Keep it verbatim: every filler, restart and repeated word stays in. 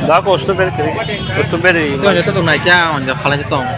Da ko strawberry kiri. Strawberry. Yo, yo, to nai kya, on ja phalai tong.